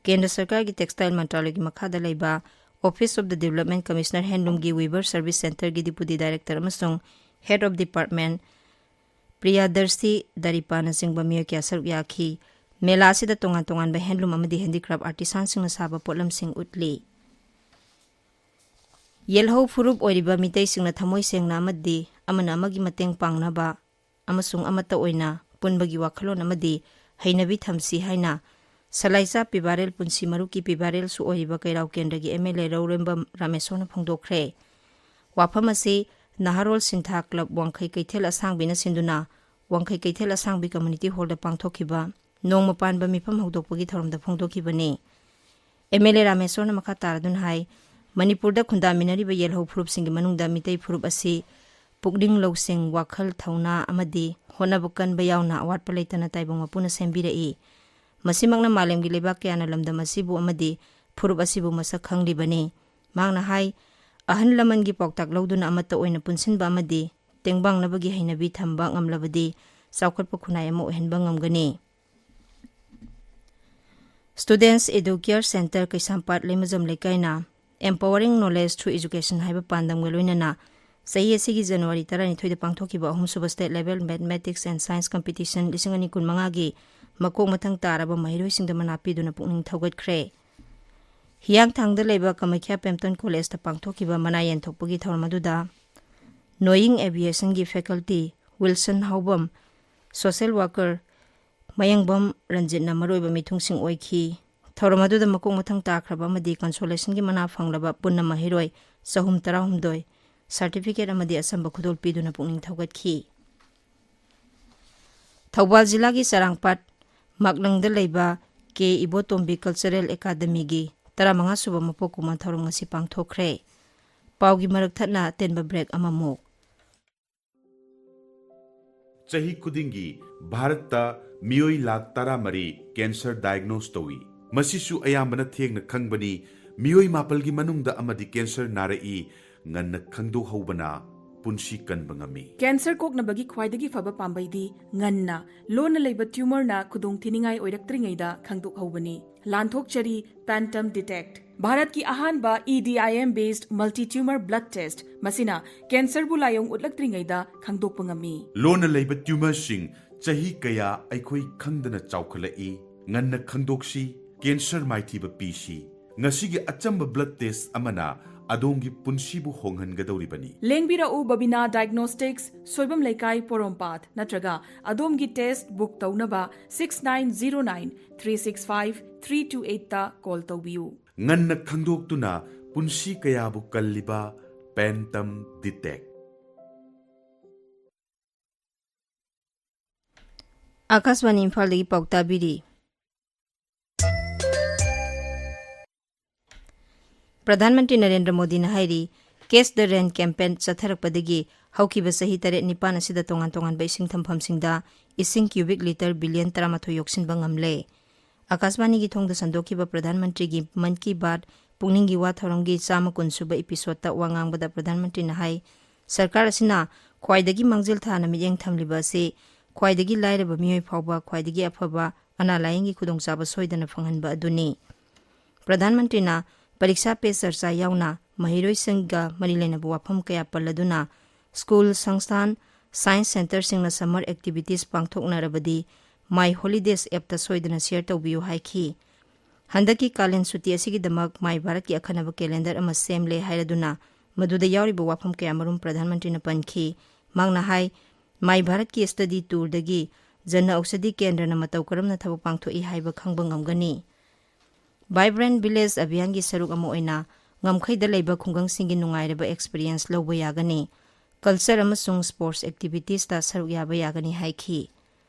ꯀꯦꯟꯗ꯭ꯔ ꯁꯔꯀꯥꯔꯒꯤ Textile ꯃꯟꯇ꯭ꯔꯥꯂꯌꯒꯤ ꯃꯈꯥꯗ ꯂꯩꯕ Office of the Development Commissioner Handloomꯒꯤ Weaver Service Centreꯒꯤ Deputy Director ꯑꯃꯁꯨꯡ Head of Department ꯄ꯭ꯔꯤꯌꯥꯗꯔꯁꯤ ꯗꯔꯤꯄꯥꯅꯆꯤꯡꯕ ꯃꯤꯑꯣꯏ ꯀꯌꯥ ꯁꯔꯨꯛ ꯌꯥꯈꯤ꯫ ꯃꯦꯂꯥ ꯑꯁꯤꯗ ꯇꯣꯉꯥꯟ ꯇꯣꯉꯥꯟꯕ handloom ꯑꯃꯗꯤ handicraft artisanꯁꯤꯡꯅ ꯁꯥꯕ ꯄꯣꯠꯂꯝꯁꯤꯡ ꯎꯠꯂꯤ꯫ ꯌꯦꯜꯍꯧ ꯐꯨꯔꯨꯞ ꯑꯣꯏꯔꯤꯕ ꯃꯤꯇꯩꯁꯤꯡꯅ ꯊꯃꯣꯏ ꯁꯦꯡꯅ ꯑꯃꯗꯤ ꯑꯃꯅ ꯑꯃꯒꯤ ꯃꯇꯦꯡ ꯄꯥꯡꯅꯕ ꯑꯃꯁꯨꯡ ꯑꯃꯠꯇ ꯑꯣꯏꯅ ꯄꯨꯟꯕꯒꯤ ꯋꯥꯈꯜꯂꯣꯟ ꯑꯃꯗꯤ ꯍꯩꯅꯕꯤ ꯊꯝꯁꯤ ꯍꯥꯏꯅ ꯁꯂꯥꯏꯆꯥ ꯄꯤꯕꯥꯔꯦꯜ ꯄꯨꯟꯁꯤ ꯃꯔꯨꯞꯀꯤ ꯄꯤꯕꯥꯔꯦꯜꯁꯨ ꯑꯣꯏꯔꯤꯕ ꯀꯩꯔꯥꯎ ꯀꯦꯟꯗ꯭ꯔꯒꯤ M L A ꯂꯧꯔꯦꯝꯕꯝ ꯔꯥꯃꯦꯁꯣꯔꯅ ꯐꯣꯡꯗꯣꯛꯈ꯭ꯔꯦ꯫ ꯋꯥꯐꯝ ꯑꯁꯤ ꯅꯍꯥꯔꯣꯜ ꯁꯤꯟꯊꯥ club ꯋꯥꯡꯈꯩ ꯀꯩꯊꯦꯜ ꯑꯁꯥꯡꯕꯤꯅ ꯁꯤꯟꯗꯨꯅ ꯋꯥꯡꯈꯩ ꯀꯩꯊꯦꯜ ꯑꯁꯥꯡꯕꯤ community hallꯗ ꯄꯥꯡꯊꯣꯛꯈꯤꯕ ꯅꯣꯡꯃ ꯄꯥꯟꯕ ꯃꯤꯐꯝ ꯍꯧꯗꯣꯛꯄꯒꯤ ꯊꯧꯔꯝꯗ ꯐꯣꯡꯗꯣꯛꯈꯤꯕꯅꯤ꯫ M L A ꯔꯥꯃꯦꯁꯣꯔꯅ ꯃꯈꯥ ꯇꯥꯔꯗꯨꯅ ꯍꯥꯏ, ꯃꯅꯤꯄꯨꯔꯗ ꯈꯨꯟꯗꯥꯃꯤꯟꯅꯔꯤꯕ ꯌꯦꯜꯍꯧ ꯐꯨꯔꯨꯞꯁꯤꯡꯒꯤ ꯃꯅꯨꯡꯗ ꯃꯤꯇꯩ ꯐꯨꯔꯨꯞ ꯑꯁꯤ ꯄꯨꯛꯅꯤꯡ ꯂꯧꯁꯤꯡ, ꯋꯥꯈꯜ ꯊꯧꯅꯥ ꯑꯃꯗꯤ ꯍꯣꯠꯅꯕ ꯀꯟꯕ ꯌꯥꯎꯅ ꯑꯋꯥꯠꯄ ꯂꯩꯇꯅ ꯇꯥꯏꯕꯪ ꯃꯄꯨꯅ ꯁꯦꯝꯕꯤꯔꯛꯏ꯫ ꯃꯁꯤꯃꯛꯅ ꯃꯥꯂꯦꯝꯒꯤ ꯂꯩꯕꯥꯛ ꯀꯌꯥꯅ ꯂꯝꯗꯝ ꯑꯁꯤꯕꯨ ꯑꯃꯗꯤ ꯐꯨꯔꯨꯞ ꯑꯁꯤꯕꯨ ꯃꯁꯛ ꯈꯪꯂꯤꯕꯅꯤ꯫ ꯃꯍꯥꯛꯅ ꯍꯥꯏ, ꯑꯍꯜ ꯂꯃꯟꯒꯤ ꯄꯥꯎꯇꯥꯛ ꯂꯧꯗꯨꯅ ꯑꯃꯠꯇ ꯑꯣꯏꯅ ꯄꯨꯟꯁꯤꯟꯕ ꯑꯃꯗꯤ ꯇꯦꯡꯕꯥꯡꯅꯕꯒꯤ ꯍꯩꯅꯕꯤ ꯊꯝꯕ ꯉꯝꯂꯕꯗꯤ ꯆꯥꯎꯈꯠꯄ ꯈꯨꯟꯅꯥꯏ ꯑꯃ ꯑꯣꯏꯍꯟꯕ ꯉꯝꯒꯅꯤ꯫ Students Edu Care Center ꯀꯩꯁꯥꯝꯄꯥꯠ Leimajam ꯂꯩꯀꯥꯏꯅ Empowering Knowledge Through Education ꯍꯥꯏꯕ ꯄꯥꯟꯗꯝꯒ ꯂꯣꯏꯅꯅ ꯆꯍꯤ ꯑꯁꯤꯒꯤ ꯖꯅꯋꯥꯔꯤ ꯇꯔꯥꯅꯤꯊꯣꯏꯗ ꯄꯥꯡꯊꯣꯛꯈꯤꯕ ꯑꯍꯨꯝꯁꯨꯕ State Level Mathematics and Science Competition ꯂꯤꯁꯤꯡ ꯑꯅꯤ ꯀꯨꯟꯃꯉꯥꯒꯤ ꯃꯀꯣꯛ ꯃꯊꯪ ꯇꯥꯔꯕ ꯃꯍꯩꯔꯣꯏꯁꯤꯡꯗ ꯃꯅꯥ ꯄꯤꯗꯨꯅ ꯄꯨꯛꯅꯤꯡ ꯊꯧꯒꯠꯈ꯭ꯔꯦ꯫ ꯍꯤꯌꯥꯡꯊꯥꯡꯗ ꯂꯩꯕ ꯀꯃꯈ꯭ꯌꯥ ꯄꯦꯝꯇꯟ ꯀꯣꯂꯦꯖꯇ ꯄꯥꯡꯊꯣꯛꯈꯤꯕ ꯃꯅꯥ ꯌꯦꯟꯊꯣꯛꯄꯒꯤ ꯊꯧꯔꯝ ꯑꯗꯨꯗ Knowing Aviationꯒꯤ faculty Wilson Haobam, social worker Mayangbam ꯔꯟꯖꯤꯠꯅ ꯃꯔꯨꯑꯣꯏꯕ ꯃꯤꯊꯨꯡꯁꯤꯡ ꯑꯣꯏꯈꯤ꯫ ꯊꯧꯔꯝ ꯑꯗꯨꯗ ꯃꯀꯣꯛ ꯃꯊꯪ ꯇꯥꯈ꯭ꯔꯕ ꯑꯃꯗꯤ consolation ꯒꯤ ꯃꯅꯥ ꯐꯪꯂꯕ ꯄꯨꯟꯅ ꯃꯍꯩꯔꯣꯏ ꯆꯍꯨꯝ ꯇꯔꯥꯍꯨꯝꯗꯣꯏ certificate ꯑꯃꯗꯤ ꯑꯆꯝꯕ ꯈꯨꯗꯣꯜ ꯄꯤꯗꯨꯅ ꯄꯨꯛꯅꯤꯡ ꯊꯧꯒꯠꯈꯤ꯫ ꯊꯧꯕꯥꯜ ꯖꯤꯂꯥꯒꯤ ꯆꯔꯥꯡꯄꯥꯠ ꯃꯥꯛꯂꯪꯗ ꯂꯩꯕ ꯀꯦ ꯏꯕꯣꯇꯣꯝꯕꯤ Cultural Academyꯒꯤ ꯇꯔꯥꯃꯉꯥ ꯁꯨꯕ ꯃꯄꯣꯛ ꯀꯨꯝꯑꯣꯟ ꯊꯧꯔꯝ ꯉꯁꯤ ꯄꯥꯡꯊꯣꯛꯈ꯭ꯔꯦ꯫ ꯄꯥꯎꯒꯤ ꯃꯔꯛ ꯊꯠꯅ ꯑꯇꯦꯟꯕ break ꯑꯃꯃꯨꯛ꯫ ꯆꯍꯤ ꯈꯨꯗꯤꯡꯒꯤ ꯚꯥꯔꯠꯇ ꯃꯤꯑꯣꯏ ꯂꯥꯈ ꯇꯔꯥꯃꯔꯤ cancer diagnose ꯇꯧꯏ꯫ ꯃꯁꯤꯁꯨ ꯑꯌꯥꯝꯕꯅ ꯊꯦꯡꯅ ꯈꯪꯕꯅꯤ꯫ ꯃꯤꯑꯣꯏ ꯃꯥꯄꯜꯒꯤ ꯃꯅꯨꯡꯗ ꯑꯃꯗꯤ cancer ꯅꯥꯔꯛꯏ꯫ ꯉꯟꯅ ꯈꯪꯗꯣꯛꯍꯧꯕꯅ ꯄꯨꯟꯁꯤ ꯀꯟꯕ ꯉꯝꯃꯤ꯫ Cancer ꯀꯣꯛꯅꯕꯒꯤ ꯈ꯭ꯋꯥꯏꯗꯒꯤ ꯐꯕ ꯄꯥꯝꯕꯩꯗꯤ ꯉꯟꯅ ꯂꯣꯟꯅ ꯂꯩꯕ tumorꯅ ꯈꯨꯗꯣꯡꯊꯤꯅꯤꯡꯉꯥꯏ ꯑꯣꯏꯔꯛꯇ꯭ꯔꯤꯉꯩꯗ ꯈꯪꯗꯣꯛꯍꯧꯕꯅꯤ꯫ ꯂꯥꯟꯊꯣꯛꯆꯔꯤ Pantum Detect꯫ ꯚꯥꯔꯠꯀꯤ ꯑꯍꯥꯟꯕ E D I M based multi-tumor blood test꯫ ꯃꯁꯤꯅ cancerꯕꯨ ꯂꯥꯏꯑꯣꯡ ꯎꯠꯂꯛꯇ꯭ꯔꯤꯉꯩꯗ ꯈꯪꯗꯣꯛꯄ ꯉꯝꯃꯤ꯫ ꯂꯣꯟꯅ ꯂꯩꯕ tumorꯁꯤꯡ ꯆꯍꯤ ꯀꯌꯥ ꯑꯩꯈꯣꯏ ꯈꯪꯗꯅ ꯆꯥꯎꯈꯠꯂꯛꯏ꯫ ꯉꯟꯅ ꯈꯪꯗꯣꯛꯁꯤ, cancer ꯃꯥꯏꯊꯤꯕ ꯄꯤꯁꯤ꯫ ꯉꯁꯤꯒꯤ ꯑꯆꯝꯕ blood test ꯑꯃꯅ ꯑꯗꯣꯝꯒꯤ ꯄꯨꯟꯁꯤꯕꯨ ꯍꯣꯡꯍꯟꯒꯗꯧꯔꯤꯕꯅꯤ꯫ ꯂꯦꯡꯕꯤꯔꯛꯎ Babina Diagnostics, ꯁꯣꯏꯕꯝ ꯂꯩꯀꯥꯏ, ꯄꯣꯔꯣꯝꯄꯥꯠ, ꯅꯠꯇ꯭ꯔꯒ ꯑꯗꯣꯝꯒꯤ test book ꯇꯧꯅꯕ six nine zero nine three six five three two eightꯇ call ꯇꯧꯕꯤꯌꯨ꯫ ꯉꯟꯅ ꯈꯪꯗꯣꯛꯇꯨꯅ ꯄꯨꯟꯁꯤ ꯀꯌꯥꯕꯨ ꯀꯜꯂꯤꯕ Pantum Detect꯫ ꯑꯥꯀꯥꯁꯕꯥꯅꯤ ꯏꯝꯐꯥꯜꯗꯒꯤ ꯄꯥꯎ ꯇꯥꯕꯤꯔꯤ꯫ ꯄ꯭ꯔꯙꯥꯟ ꯃꯟꯇ꯭ꯔꯤ ꯅꯔꯦꯟꯗ꯭ꯔ ꯃꯣꯗꯤꯅ ꯍꯥꯏꯔꯤ, Catch the Rain campaign ꯆꯠꯊꯔꯛꯄꯗꯒꯤ ꯍꯧꯈꯤꯕ ꯆꯍꯤ ꯇꯔꯦꯠ ꯅꯤꯄꯥꯟ ꯑꯁꯤꯗ ꯇꯣꯉꯥꯟ ꯇꯣꯉꯥꯟꯕ ꯏꯁꯤꯡ ꯊꯝꯐꯝꯁꯤꯡꯗ ꯏꯁꯤꯡ cubic litre billion ꯇꯔꯥꯃꯥꯊꯣꯏ ꯌꯣꯛꯁꯤꯟꯕ ꯉꯝꯂꯦ꯫ ꯑꯀꯥꯁꯕꯥꯅꯤꯒꯤ ꯊꯣꯡꯗ ꯁꯟꯗꯣꯛꯈꯤꯕ ꯄ꯭ꯔꯙꯥꯟ ꯃꯟꯇ꯭ꯔꯤꯒꯤ ꯃꯟ ꯀꯤ ꯕꯥꯠ ꯄꯨꯛꯅꯤꯡꯒꯤ ꯋꯥ ꯊꯧꯔꯝꯒꯤ ꯆꯥꯝꯃ ꯀꯨꯟ ꯁꯨꯕ episodeꯇ ꯋꯥ ꯉꯥꯡꯕꯗ ꯄ꯭ꯔꯙꯥꯟ ꯃꯟꯇ꯭ꯔꯤꯅ ꯍꯥꯏ, ꯁꯔꯀꯥꯔ ꯑꯁꯤꯅ ꯈ꯭ꯋꯥꯏꯗꯒꯤ ꯃꯥꯡꯖꯤꯜ ꯊꯥꯅ ꯃꯤꯠꯌꯦꯡ ꯊꯝꯂꯤꯕ ꯑꯁꯤ ꯈ꯭ꯋꯥꯏꯗꯒꯤ ꯂꯥꯏꯔꯕ ꯃꯤꯑꯣꯏ ꯐꯥꯎꯕ ꯈ꯭ꯋꯥꯏꯗꯒꯤ ꯑꯐꯕ ꯑꯅꯥ ꯂꯥꯌꯦꯡꯒꯤ ꯈꯨꯗꯣꯡꯆꯥꯕ ꯁꯣꯏꯗꯅ ꯐꯪꯍꯟꯕ ꯑꯗꯨꯅꯤ꯫ ꯄ꯭ꯔꯙꯥꯟ ꯃꯟꯇ꯭ꯔꯤꯅ ꯄꯔꯤꯈꯥ ꯄꯦ ꯆꯔꯆꯥ ꯌꯥꯎꯅ ꯃꯍꯩꯔꯣꯏꯁꯤꯡꯒ ꯃꯔꯤ ꯂꯩꯅꯕ ꯋꯥꯐꯝ ꯀꯌꯥ ꯄꯜꯂꯗꯨꯅ ꯁ꯭ꯀꯨꯜ, ꯁꯪꯁꯊꯥꯟ, science centreꯁꯤꯡꯅ summer activities ꯄꯥꯡꯊꯣꯛꯅꯔꯕꯗꯤ My Holidays appꯇ ꯁꯣꯏꯗꯅ share ꯇꯧꯕꯤꯌꯨ ꯍꯥꯏꯈꯤ꯫ ꯍꯟꯗꯛꯀꯤ ꯀꯥꯂꯦꯟ ꯁꯨꯇꯤ ꯑꯁꯤꯒꯤꯗꯃꯛ My ꯚꯥꯔꯠꯀꯤ ꯑꯈꯟꯅꯕ calendar ꯑꯃ ꯁꯦꯝꯂꯦ ꯍꯥꯏꯔꯗꯨꯅ ꯃꯗꯨꯗ ꯌꯥꯎꯔꯤꯕ ꯋꯥꯐꯝ ꯀꯌꯥꯃꯔꯨꯝ ꯄ꯭ꯔꯙꯥꯟ ꯃꯟꯇ꯭ꯔꯤꯅ ꯄꯟꯈꯤ꯫ ꯃꯍꯥꯛꯅ ꯍꯥꯏ, My ꯚꯥꯔꯠꯀꯤ study tourꯗꯒꯤ ꯖꯟ ꯑꯧꯁꯥꯙꯤ ꯀꯦꯟꯗ꯭ꯔꯅ ꯃꯇꯧ ꯀꯔꯝꯅ ꯊꯕꯛ ꯄꯥꯡꯊꯣꯛꯏ ꯍꯥꯏꯕ ꯈꯪꯕ ꯉꯝꯒꯅꯤ꯫ Vibrant Village ꯑꯚꯤꯌꯥꯟꯒꯤ ꯁꯔꯨꯛ ꯑꯃ ꯑꯣꯏꯅ ꯉꯝꯈꯩꯗ ꯂꯩꯕ ꯈꯨꯡꯒꯪꯁꯤꯡꯒꯤ ꯅꯨꯡꯉꯥꯏꯔꯕ experience ꯂꯧꯕ ꯌꯥꯒꯅꯤ꯫ Culture ꯑꯃꯁꯨꯡ sports activitiesꯇ ꯁꯔꯨꯛ ꯌꯥꯕ ꯌꯥꯒꯅꯤ ꯍꯥꯏꯈꯤ꯫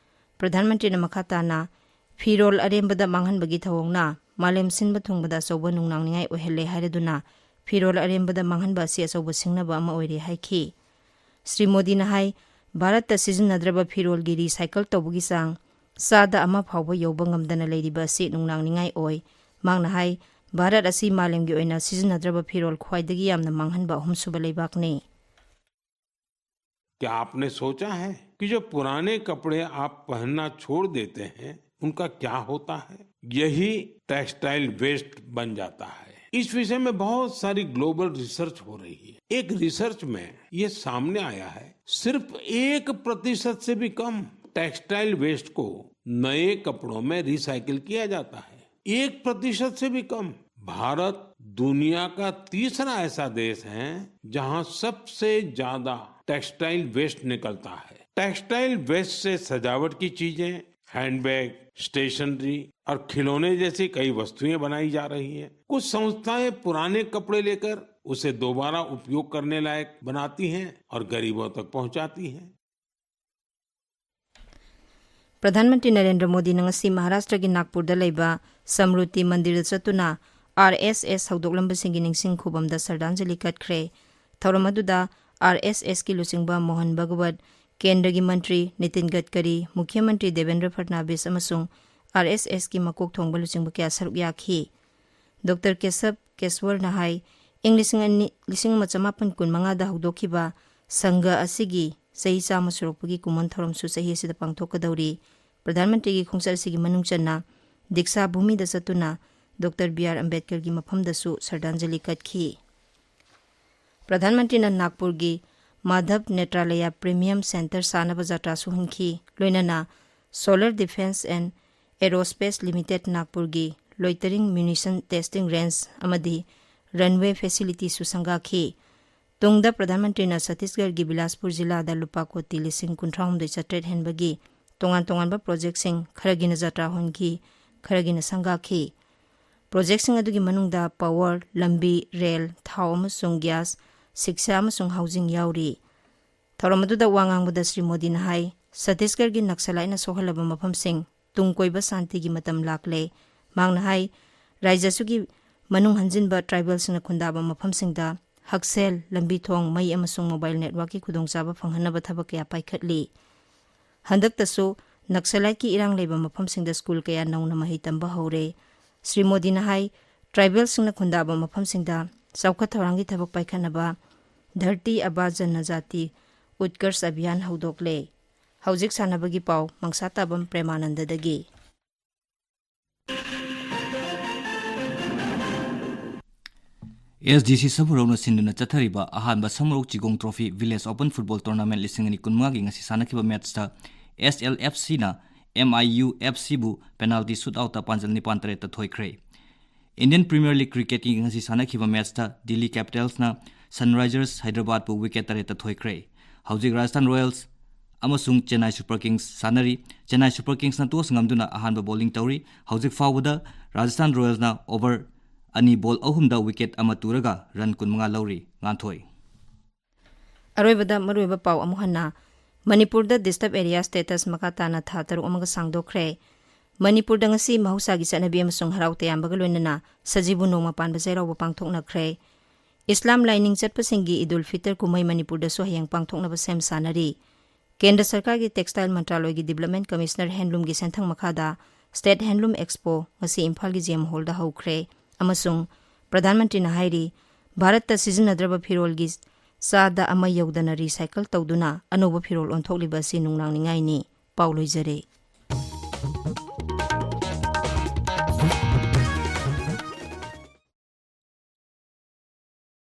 ꯄ꯭ꯔꯙꯥꯟ ꯃꯟꯇ꯭ꯔꯤꯅ ꯃꯈꯥ ꯇꯥꯅ, ꯐꯤꯔꯣꯜ ꯑꯔꯦꯝꯕꯗ ꯃꯥꯡꯍꯟꯕꯒꯤ ꯊꯧꯑꯣꯡꯅ ꯃꯥꯂꯦꯝ ꯁꯤꯟꯕ ꯊꯨꯡꯕꯗ ꯑꯆꯧꯕ ꯅꯨꯡꯅꯥꯡꯅꯤꯡꯉꯥꯏ ꯑꯣꯏꯍꯜꯂꯦ ꯍꯥꯏꯔꯗꯨꯅ, ꯐꯤꯔꯣꯜ ꯑꯔꯦꯝꯕꯗ ꯃꯥꯡꯍꯟꯕ ꯑꯁꯤ ꯑꯆꯧꯕ ꯁꯤꯡꯅꯕ ꯑꯃ ꯑꯣꯏꯔꯦ ꯍꯥꯏꯈꯤ꯫ ꯁ꯭ꯔꯤ ꯃꯣꯗꯤꯅ ꯍꯥꯏ, ꯚꯥꯔꯠꯇ ꯁꯤꯖꯤꯟꯅꯗ꯭ꯔꯕ ꯐꯤꯔꯣꯜꯒꯤ recycle ꯇꯧꯕꯒꯤ ꯆꯥꯡ ꯆꯥꯗ ꯑꯃ ꯐꯥꯎꯕ ꯌꯧꯕ ꯉꯝꯗꯅ ꯂꯩꯔꯤꯕ ꯑꯁꯤ ꯅꯨꯡꯅꯥꯡꯅꯤꯡꯉꯥꯏ ꯑꯣꯏ꯫ ꯃꯍꯥꯛꯅ ꯍꯥꯏ, ꯚꯥꯔꯠ ꯑꯁꯤ ꯃꯥꯂꯦꯝꯒꯤ ꯑꯣꯏꯅ ꯁꯤꯖꯤꯟꯅꯗ꯭ꯔꯕ ꯐꯤꯔꯣꯜ ꯈ꯭ꯋꯥꯏꯗꯒꯤ ꯌꯥꯝꯅ ꯃꯥꯡꯍꯟꯕ ꯑꯍꯨꯝꯁꯨꯕ ꯂꯩꯕꯥꯛꯅꯤ꯫ क्या आपने सोचा है कि जो पुराने कपड़े आप पहनना छोड़ देते हैं, उनका क्या होता है? यही textile waste बन जाता है। इस विषय में बहुत सारी global research हो रही है। एक research में ये सामने आया है, सिर्फ एक प्रतिशत से भी कम textile waste को नए कपड़ों में recycle किया जाता है। एक प्रतिशत से भी कम। भारत दुनिया का तीसरा ऐसा देश है, जहां सबसे ज्यादा textile waste निकलता है। Textile waste से सजावट की चीजें, handbag, stationery और खिलौने जैसी कई वस्तुएं बनाई जा रही हैं। कुछ संस्थाएं पुराने कपड़े लेकर उसे दोबारा उपयोग करने लायक बनाती हैं और गरीबों तक पहुंचाती हैं। ꯄ꯭ꯔꯙꯥꯟ ꯃꯟꯇ꯭ꯔꯤ ꯅꯔꯦꯟꯗ꯭ꯔ ꯃꯣꯗꯤꯅ ꯉꯁꯤ ꯃꯍꯥꯔꯥꯁꯇ꯭ꯔꯒꯤ ꯅꯥꯒꯄꯨꯔꯗ ꯂꯩꯕ ꯁꯝꯔꯨꯇꯤ ꯃꯟꯗꯤꯔꯗ ꯆꯠꯇꯨꯅ ꯑꯥꯔ ꯑꯦꯁ ꯑꯦꯁ ꯍꯧꯗꯣꯛꯂꯝꯕꯁꯤꯡꯒꯤ ꯅꯤꯡꯁꯤꯡ ꯈꯨꯕꯝꯗ ꯁ꯭ꯔꯗꯥꯟꯖꯂꯤ ꯀꯠꯈ꯭ꯔꯦ꯫ ꯊꯧꯔꯝ ꯑꯗꯨꯗ ꯑꯥꯔ ꯑꯦꯁ ꯑꯦꯁꯀꯤ ꯂꯨꯆꯤꯡꯕ ꯃꯣꯍꯟ ꯚꯒꯋꯠ, ꯀꯦꯟꯗ꯭ꯔꯒꯤ ꯃꯟꯇ꯭ꯔꯤ ꯅꯤꯇꯤꯟ ꯒꯗꯀꯔꯤ, ꯃꯨꯈ꯭ꯌ ꯃꯟꯇ꯭ꯔꯤ ꯗꯦꯕꯦꯟꯗ꯭ꯔ ꯐꯗꯅꯥꯕꯤꯁ ꯑꯃꯁꯨꯡ ꯑꯥꯔ ꯑꯦꯁ ꯑꯦꯁꯀꯤ ꯃꯀꯣꯛ ꯊꯣꯡꯕ ꯂꯨꯆꯤꯡꯕ ꯀꯌꯥ ꯁꯔꯨꯛ ꯌꯥꯈꯤ꯫ ꯗꯣꯛꯇꯔ ꯀꯦꯁꯕ ꯀꯦꯁꯋꯔꯅ ꯍꯥꯏ, ꯏꯪ ꯂꯤꯁꯤꯡ ꯑꯅꯤ, ꯂꯤꯁꯤꯡ ꯑꯃ ꯆꯃꯥꯄꯟ ꯀꯨꯟꯃꯉꯥꯗ ꯍꯧꯗꯣꯛꯈꯤꯕ ꯁꯪꯘ ꯑꯁꯤꯒꯤ ꯆꯍꯤ ꯆꯥꯝꯃ ꯁꯨꯔꯛꯄꯒꯤ ꯀꯨꯝꯑꯣꯟ ꯊꯧꯔꯝꯁꯨ ꯆꯍꯤ ꯑꯁꯤꯗ ꯄꯥꯡꯊꯣꯛꯀꯗꯧꯔꯤ꯫ ꯄ꯭ꯔꯙꯥꯟ ꯃꯟꯇ꯭ꯔꯤꯒꯤ ꯈꯣꯡꯆꯠ ꯑꯁꯤꯒꯤ ꯃꯅꯨꯡ ꯆꯟꯅ ꯗꯤꯛꯁꯥ ꯚꯨꯃꯤꯗ ꯆꯠꯇꯨꯅ ꯗꯣꯛꯇꯔ ꯕꯤ ꯑꯥꯔ ꯑꯝꯕꯦꯗꯀꯔꯒꯤ ꯃꯐꯝꯗꯁꯨ ꯁ꯭ꯔꯗꯥꯟꯖꯂꯤ ꯀꯠꯈꯤ꯫ ꯄ꯭ꯔꯙꯥꯟ ꯃꯟꯇ꯭ꯔꯤꯅ ꯅꯥꯒꯄꯨꯔꯒꯤ ꯃꯥꯙꯕ ꯅꯦꯇ꯭ꯔꯥꯂꯌꯥ ꯄ꯭ꯔꯤꯃꯤꯌꯝ ꯁꯦꯟꯇꯔ ꯁꯥꯅꯕ ꯖꯇ꯭ꯔꯥꯁꯨ ꯍꯨꯟꯈꯤ, ꯂꯣꯏꯅꯅ Solar Defense and Aerospace Limited ꯅꯥꯒꯄꯨꯔꯒꯤ loitering munition testing range ꯑꯃꯗꯤ runway facilityꯁꯨ ꯁꯪꯒꯥꯈꯤ꯫ ꯇꯨꯡꯗ ꯄ꯭ꯔꯙꯥꯟ ꯃꯟꯇ꯭ꯔꯤꯅ ꯁꯠꯇꯤꯁꯒꯔꯒꯤ ꯕꯤꯂꯥꯁꯄꯨꯔ ꯖꯤꯂꯥꯗ ꯂꯨꯄꯥ ꯀꯣꯇꯤ ꯂꯤꯁꯤꯡ ꯀꯨꯟꯊ꯭ꯔꯥ ꯍꯨꯝꯗꯣꯏ ꯆꯥꯇ꯭ꯔꯦꯠ ꯍꯦꯟꯕꯒꯤ ꯇꯣꯉꯥꯟ ꯇꯣꯉꯥꯟꯕ ꯄ꯭ꯔꯣꯖꯦꯛꯁꯤꯡ ꯈꯔꯒꯤꯅ ꯖꯇ꯭ꯔꯥ ꯍꯨꯟꯈꯤ, ꯈꯔꯒꯤꯅ ꯁꯪꯒꯥꯈꯤ꯫ ꯄ꯭ꯔꯣꯖꯦꯛꯁꯤꯡ ꯑꯗꯨꯒꯤ ꯃꯅꯨꯡꯗ power, ꯂꯝꯕꯤ, ꯔꯦꯜ, ꯊꯥꯎ ꯑꯃꯁꯨꯡ ꯒ꯭ꯌꯥꯁ, ꯁꯤꯛꯁꯥ ꯑꯃꯁꯨꯡ housing ꯌꯥꯎꯔꯤ꯫ ꯊꯧꯔꯝ ꯑꯗꯨꯗ ꯋꯥ ꯉꯥꯡꯕꯗ ꯁ꯭ꯔꯤ ꯃꯣꯗꯤꯅ ꯍꯥꯏ, ꯁꯠꯇꯤꯁꯒꯔꯒꯤ ꯅꯛꯁꯂꯥꯏꯠꯅ ꯁꯣꯛꯍꯜꯂꯕ ꯃꯐꯝꯁꯤꯡ ꯇꯨꯡ ꯀꯣꯏꯕ ꯁꯥꯟꯇꯤꯒꯤ ꯃꯇꯝ ꯂꯥꯛꯂꯦ꯫ ꯃꯍꯥꯛꯅ ꯍꯥꯏ, ꯔꯥꯖ꯭ꯌ ꯑꯁꯤꯒꯤ ꯃꯅꯨꯡ ꯍꯟꯖꯤꯟꯕ ꯇ꯭ꯔꯥꯏꯕꯦꯜꯁꯤꯡꯅ ꯈꯨꯟꯗꯥꯕ ꯃꯐꯝꯁꯤꯡꯗ ꯍꯛꯁꯦꯜ, ꯂꯝꯕꯤ ꯊꯣꯡ, ꯃꯩ ꯑꯃꯁꯨꯡ mobile networkꯀꯤ ꯈꯨꯗꯣꯡꯆꯥꯕ ꯐꯪꯍꯟꯅꯕ ꯊꯕꯛ ꯀꯌꯥ ꯄꯥꯏꯈꯠꯂꯤ꯫ ꯍꯟꯗꯛꯇꯁꯨ ꯅꯛꯁꯂꯥꯏꯠꯀꯤ ꯏꯔꯥꯡ ꯂꯩꯕ ꯃꯐꯝꯁꯤꯡꯗ ꯁ꯭ꯀꯨꯜ ꯀꯌꯥ ꯅꯧꯅ ꯃꯍꯩ ꯇꯝꯕ ꯍꯧꯔꯦ꯫ ꯁ꯭ꯔꯤ ꯃꯣꯗꯤꯅ ꯍꯥꯏ, ꯇ꯭ꯔꯥꯏꯕꯦꯜꯁꯤꯡꯅ ꯈꯨꯟꯗꯥꯕ ꯃꯐꯝꯁꯤꯡꯗ ꯆꯥꯎꯈꯠ ꯊꯧꯔꯥꯡꯒꯤ ꯊꯕꯛ ꯄꯥꯏꯈꯠꯅꯕ ꯙꯔꯇꯤ ꯑꯕꯥ ꯖꯟꯅꯖꯥꯇꯤ ꯎꯠꯀꯔꯁ ꯑꯚꯤꯌꯥꯟ ꯍꯧꯗꯣꯛꯂꯦ꯫ ꯍꯧꯖꯤꯛ ꯁꯥꯟꯅꯕꯒꯤ ꯄꯥꯎ ꯃꯪꯁꯥꯇꯥꯕꯝ ꯄ꯭ꯔꯦꯃꯥꯅꯟꯗꯗꯒꯤ꯫ ꯑꯦꯁ ꯗꯤ ꯁꯤ ꯁꯃꯨꯔꯧꯅ ꯁꯤꯟꯗꯨꯅ ꯆꯠꯊꯔꯤꯕ ꯑꯍꯥꯟꯕ Samurou Chigong trophy village open football tournament ꯂꯤꯁꯤꯡ ꯑꯅꯤ ꯀꯨꯟꯃꯉꯥꯒꯤ ꯉꯁꯤ ꯁꯥꯟꯅꯈꯤꯕ ꯃꯦꯠꯁꯇ ꯑꯦꯁ ꯑꯦꯜ ꯑꯦꯐ ꯁꯤꯅ ꯑꯦꯝ ꯑꯥꯏ ꯌꯨ ꯑꯦꯐ ꯁꯤꯕꯨ ꯄꯦꯅꯥꯜꯇꯤ ꯁꯨꯠ ꯑꯥꯎꯠꯇ ꯄꯥꯟꯖꯜ ꯅꯤꯄꯥꯟ ꯇꯔꯦꯠꯇ ꯊꯣꯏꯈ꯭ꯔꯦ꯫ ꯏꯟꯗꯤꯌꯟ ꯄ꯭ꯔꯤꯃꯤꯌꯔ ꯂꯤꯒ ꯀ꯭ꯔꯤꯀꯦꯠꯀꯤ ꯉꯁꯤ ꯁꯥꯟꯅꯈꯤꯕ ꯃꯦꯠꯁꯇ ꯗꯤꯜꯂꯤ ꯀꯦꯄꯤꯇꯦꯜꯁꯅ ꯁꯟꯔꯥꯏꯖꯔꯁ ꯍꯥꯏꯗ꯭ꯔꯕꯥꯗꯄꯨ ꯋꯤꯀꯦꯠ ꯇꯔꯦꯠꯇ ꯊꯣꯏꯈ꯭ꯔꯦ꯫ ꯍꯧꯖꯤꯛ ꯔꯥꯖꯁꯊꯥꯟ ꯔꯣꯌꯦꯜꯁ ꯑꯃꯁꯨꯡ ꯆꯦꯟꯅꯥꯏ ꯁꯨꯄꯔ ꯀꯤꯡꯁ ꯁꯥꯟꯅꯔꯤ꯫ ꯆꯦꯟꯅꯥꯏ ꯁꯨꯄꯔ ꯀꯤꯡꯁꯅ ꯇꯣꯁ ꯉꯝꯗꯨꯅ ꯑꯍꯥꯟꯕ ꯕꯣꯂꯤꯡ ꯇꯧꯔꯤ꯫ ꯍꯧꯖꯤꯛ ꯐꯥꯎꯕꯗ ꯔꯥꯖꯁꯊꯥꯟ ꯔꯣꯌꯦꯜꯁꯅ ꯑꯣꯚꯔ ꯑꯅꯤ ꯕꯣꯜ ꯑꯍꯨꯝꯗ ꯋꯤꯀꯦꯠ ꯑꯃ ꯇꯨꯔꯒ ꯔꯟ ꯀꯨꯟꯃꯉꯥ ꯂꯧꯔꯤ꯫ ꯉꯥꯟꯊꯣꯏ꯫ ꯑꯔꯣꯏꯕꯗ ꯃꯔꯨꯑꯣꯏꯕ ꯄꯥꯎ ꯑꯃꯨꯛ ꯍꯟꯅ꯫ ꯃꯅꯤꯄꯨꯔꯗ ꯗꯤꯁꯇꯔꯕ ꯑꯦꯔꯤꯌꯥ ꯁ꯭ꯇꯦꯇꯁ ꯃꯈꯥ ꯇꯥꯅ ꯊꯥ ꯇꯔꯨꯛ ꯑꯃꯒ ꯁꯥꯡꯗꯣꯛꯈ꯭ꯔꯦ꯫ ꯃꯅꯤꯄꯨꯔꯗ ꯉꯁꯤ ꯃꯍꯧꯁꯥꯒꯤ ꯆꯠꯅꯕꯤ ꯑꯃꯁꯨꯡ ꯍꯔꯥꯎ ꯇꯌꯥꯝꯕꯒ ꯂꯣꯏꯅꯅ ꯁꯖꯤꯕꯨ ꯅꯣꯡꯃ ꯄꯥꯟꯕ ꯆꯩꯔꯥꯎꯕ ꯄꯥꯡꯊꯣꯛꯅꯈ꯭ꯔꯦ꯫ ꯏꯁꯂꯥꯝ ꯂꯥꯏꯅꯤꯡ ꯆꯠꯄꯁꯤꯡꯒꯤ ꯏꯗꯨꯜ ꯐꯤꯇꯔ ꯀꯨꯝꯍꯩ ꯃꯅꯤꯄꯨꯔꯗꯁꯨ ꯍꯌꯦꯡ ꯄꯥꯡꯊꯣꯛꯅꯕ ꯁꯦꯝ ꯁꯥꯅꯔꯤ꯫ ꯀꯦꯟꯗ꯭ꯔ ꯁꯔꯀꯥꯔꯒꯤ ꯇꯦꯛꯁꯇꯥꯏꯜ ꯃꯟꯇ꯭ꯔꯥꯂꯣꯏꯒꯤ ꯗꯤꯕꯂꯞꯃꯦꯟ ꯀꯃꯤꯁꯅꯔ ꯍꯦꯟꯂꯨꯝꯒꯤ ꯁꯦꯟꯊꯪ ꯃꯈꯥꯗ ꯁ꯭ꯇꯦꯠ ꯍꯦꯟꯂꯨꯝ ꯑꯦꯛꯁꯄꯣ ꯉꯁꯤ ꯏꯝꯐꯥꯜꯒꯤ ꯖꯤ ꯑꯦꯝ ꯍꯣꯜꯗ ꯍꯧꯈ꯭ꯔꯦ ꯑꯃꯁꯨꯡ ꯄ꯭ꯔꯙꯥꯟ ꯃꯟꯇ꯭ꯔꯤꯅ ꯍꯥꯏꯔꯤ, ꯚꯥꯔꯠꯇ ꯁꯤꯖꯤꯟꯅꯗ꯭ꯔꯕ ꯐꯤꯔꯣꯜꯒꯤ ꯆꯥꯗ ꯑꯃ ꯌꯧꯗꯅ ꯔꯤꯁꯥꯏꯀꯜ ꯇꯧꯗꯨꯅ ꯑꯅꯧꯕ ꯐꯤꯔꯣꯜ ꯑꯣꯟꯊꯣꯛꯂꯤꯕ ꯑꯁꯤ ꯅꯨꯡꯅꯥꯡꯅꯤꯡꯉꯥꯏꯅꯤ꯫ ꯄꯥꯎ ꯂꯣꯏꯖꯔꯦ꯫